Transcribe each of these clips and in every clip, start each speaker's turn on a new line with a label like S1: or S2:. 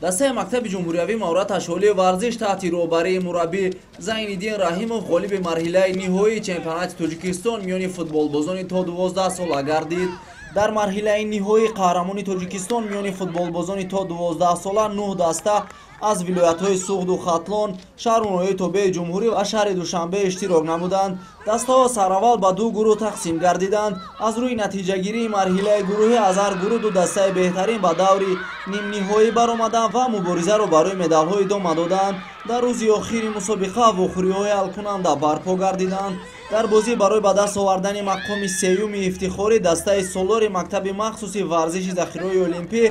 S1: Дастаи мактаби ҷумҳуриявии маҳорати ашҳолии варзиш таҳти роҳбарии мураббӣ Зайниддин Раҳимов ғолиби марҳилаи ниҳоии чемпионати Тоҷикистон миёни футболбозони то 12 сола гардид. Дар марҳилаи ниҳоии қаҳрамони Тоҷикистон миёни футболбозони то 12 сола 9 даста аз вилоятҳои Суғду Хатлон, шаҳру ноҳияи тобеи ҷумҳурӣ ва шаҳри Душанбе иштирок намуданд. Дастаҳо сараввал ба ду гурӯҳ тақсим гардиданд. Аз рӯи натиҷагирии марҳилаи гурӯҳӣ аз ҳар гурӯҳ ду дастаи беҳтарин ба даври нимниҳоӣ баромаданд ва муборизаро барои медалҳо идома доданд. Дар рӯзи охири мусобиқа вохӯриҳои ҳалкунанда барпо гардиданд. Дар бозӣ барои ба даст овардани мақоми сеюми ифтихорӣ дастаи Солори мактаби махсуси варзиши захираҳои олимпӣ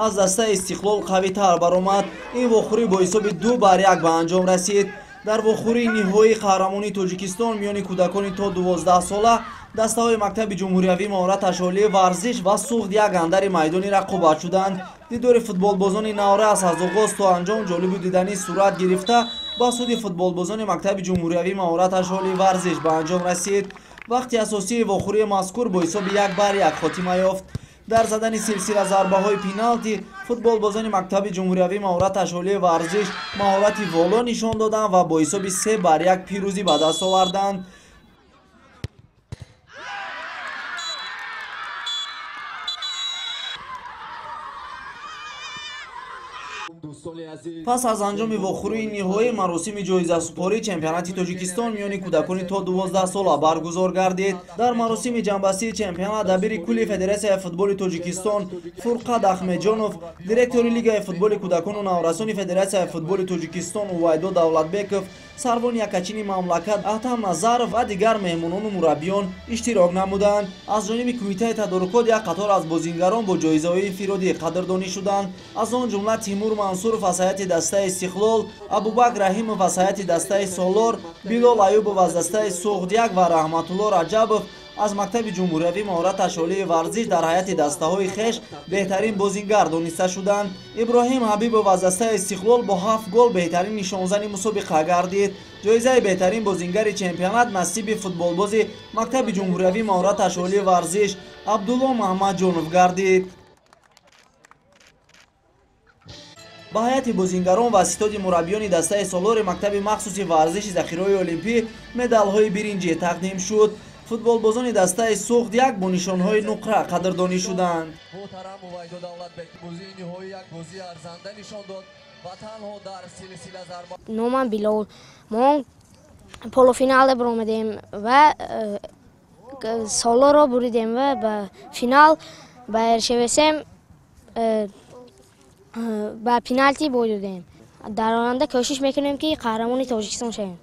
S1: аз дастаи Истиқлол қавитар баромад. Ин вохӯрӣ бо ҳисоби 2-1 ба анҷом расид. Дар вохӯрии ниҳоии қаҳрамонии Тоҷикистон миёни кӯдакони то 12 сола дастаҳои мактаби ҷумҳуриявии маҳорати ашҳолии варзиш ва Суғд як андари майдони рақобат шуданд. Дидори футболбозони наврас аз оғоз то анҷом ҷолибу диданӣ сурат гирифта ба суди футболбозони мактаби ҷумҳуриявии маҳорати ашҳолии варзиш ба анҷом расид. Вақти асосии вохӯрии мазкур бо ҳисоби 1-1 хотима ёфт. Дар задани силсила зарбаҳои пеналти футболбозони мактаби ҷумҳуриявии маҳорати ашҳолии варзиш маҳорати воло нишон доданд ва бо ҳисоби 3-1 пирӯзӣ ба даст оварданд. Пас аз анҷоми вохӯрии ниҳоӣ маросими ҷоизасупории чемпионати Тоҷикистон миёни кӯдакони то 12 сола баргузор гардид. Дар маросими ҷамъбастии чемпионат дабири кулли Федератсияи футболи Тоҷикистон Фурқат Ахмедҷонов, директори Лигаи футболи кӯдакону наврасони Федератсияи футболи Тоҷикистон Увайдо Давлатбеков, сарвони якачини мамлакат Аҳтам Назаров ва дигар меҳмонону мураббиён иштирок намуданд. Аз ҷониби кумитаи тадорукот як қатор аз бозингарон бо ҷоизаҳои инфиродӣ қадрдонӣ шуданд. Аз он ҷумла Тимур Мансуров аз ҳайати дастаи Истиқлол, Абубакр Раҳимов аз ҳайати дастаи Солор, Билол Аюбов аз дастаи Суғдияк ва Раҳматулло Раҷабов аз мактаби ҷумҳуриявии маҳорати ашҳолии варзиш дар ҳайати дастаҳои хеш беҳтарин бозингар дониста шуданд. Иброҳим Ҳабибов аз дастаи Истиқлол бо 7 гол беҳтарин нишонзани мусобиқа гардид. Ҷоизаи беҳтарин бозингари чемпионат насиби футболбози мактаби ҷумҳуриявии маҳорати ашҳолии варзиш Абдулло Маҳмадҷонов гардид. Ба ҳайати бозингарон ва ситоди мураббиёни дастаи Солори мактаби махсуси варзиши захираҳои олимпӣ медалҳои биринҷӣ тақдим шуд. Футболбозони дастаи Суғд як бо нишонҳои нуқра қадрдонӣ шуданд.
S2: Номам Билол. Мо полуфинале баромадем ва Солорро буридем ва ба финал ба РШВСМ ба пеналти бой додем. Дар оянда кӯшиш мекунем, ки қаҳрамони Тоҷикистон шавем.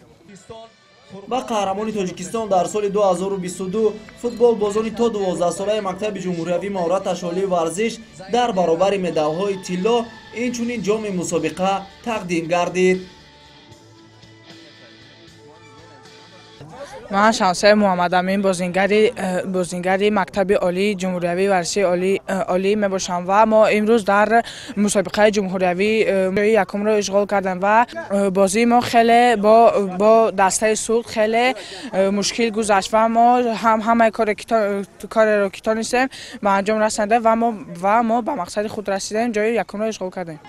S1: Ба қаҳрамони Тоҷикистон дар соли 2022 футболбозони то 12 солаи мактаби ҷумҳуриявии маҳорати ашҳолии варзиш дар баробари медалҳои тилло инчунин ҷоми мусобиқа тақдим гардид.
S3: Ман Шамсаи Муҳаммадамин, бозингари мактаби олии ҷумҳуриявии варзиши олӣ мебошам ва мо имрӯз дар мусобиқаи ҷумҳуриявӣ ҷои якумро ишғол кардем ва бозии мо хеле бо дастаи Суғд хеле мушкил гузашт ва мо ҳамаи кореро ки тонистем ба анҷом расондем ва мо ба мақсади худ расидем, ҷои якумро ишғол кардем.